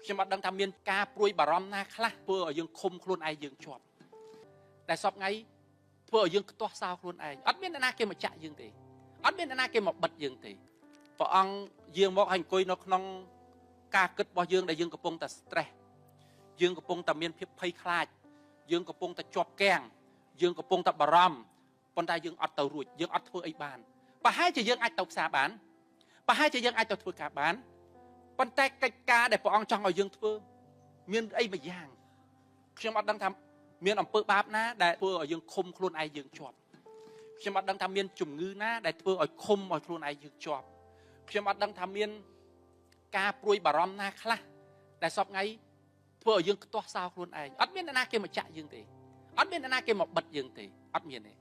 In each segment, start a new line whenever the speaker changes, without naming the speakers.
ខ្ញុំអត់ដឹងថាមានការព្រួយបារម្ភណាខ្លះធ្វើឲ្យយើងឃុំខ្លួនឯងយើងជាប់តែសពថ្ងៃធ្វើឲ្យយើងខ្ទាស់សោខ្លួនឯងអត់មានអ្នកណាគេមកចាក់យើងទេអត់មានអ្នកណាគេមកបិទយើងទេព្រះអង្គយាងមកឲ្យអង្គុយនៅក្នុងការគិតរបស់យើងដែលយើងកំពុងតែ stress យើងកំពុងតែមានភាពភ័យខ្លាចយើងកំពុងតែជាប់គាំងយើងកំពុងតែបារម្ភប៉ុន្តែយើងអត់ទៅរួចយើងអត់ធ្វើអីបានប្រហែលជាយើងអាចទៅផ្សារបានប្រហែលជាយើងអាចទៅធ្វើការបានប៉ុន្តែកិច្ចការដែលព្រះអង្គចង់ឲ្យយើងធ្វើមានអីមួយយ៉ាងខ្ញុំអត់ដឹងថាមានអំពើបាបណាដែលធ្វើឲ្យយើងឃុំខ្លួនឯងយើងជាប់ខ្ញុំអត់ដឹងថាមានជំងឺណាដែលធ្វើឲ្យឃុំឲ្យខ្លួនឯងយើងជាប់ខ្ញុំអត់ដឹងថាមានការព្រួយបារម្ភណាខ្លះដែលសពថ្ងៃធ្វើឲ្យយើងខ្ទាស់សោខ្លួនឯងអត់មានអ្នកណាគេមកចាក់យើងទេអត់មានអ្នកណាគេមកបិទយើងទេអត់មានទេ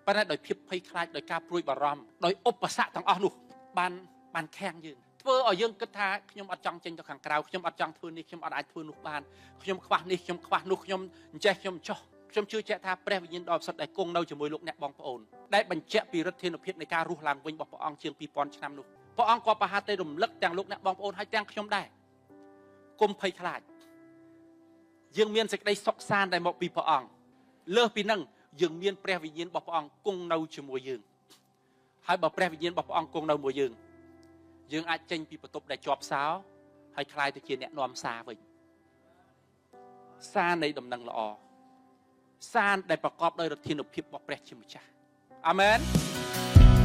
ប៉ុន្តែដោយភាពភ័យខ្លាចដោយការព្រួយបារម្ភដោយឧបសគ្គទាំងអស់នោះបានខាំងយើងធ្វើឲ្យយើងគិតថាខ្ញុំអត់ចង់ចេញទៅខាងក្រៅខ្ញុំអត់ចង់ធ្វើនេះខ្ញុំអត់អាចធ្វើនោះបានខ្ញុំខ្វះនេះខ្ញុំខ្វះនោះខ្ញុំអញ្ចេះខ្ញុំចោះខ្ញុំជឿជាក់ថាព្រះវិញ្ញាណដ៏បរិសុទ្ធដែលគង់នៅជាមួយលោកអ្នកបងប្អូនដែលបញ្ជាក់ពីឫទ្ធានុភាពនៃការរស់ឡើងវិញរបស់ព្រះអង្គជាង2000ឆ្នាំនោះព្រះអង្គក៏ប្រហាទេរំលឹកទាំងលោកអ្នកបងប្អូនហើយទាំងខ្ញុំដែរគុំភ័យខ្លាចយើងមានសេចក្តីសុខសាន្តដែលមកពីព្រះអង្គលើសពីនឹងយើងមានព្រះវិញ្ញាណរបស់ព្រះអង្គគង់នៅជាមួយយើងហើយបើព្រះវិញ្ញាណរបស់ព្រះអង្គគង់នៅមួយយើងយើងអាចចេញពីបន្ទប់ដែលជាប់សោហើយក្លាយទៅជាអ្នកនាំសារវិញសារនៃដំណឹងល្អសារដែលប្រកបដោយឫទ្ធានុភាពរបស់ព្រះជាម្ចាស់អាមែន។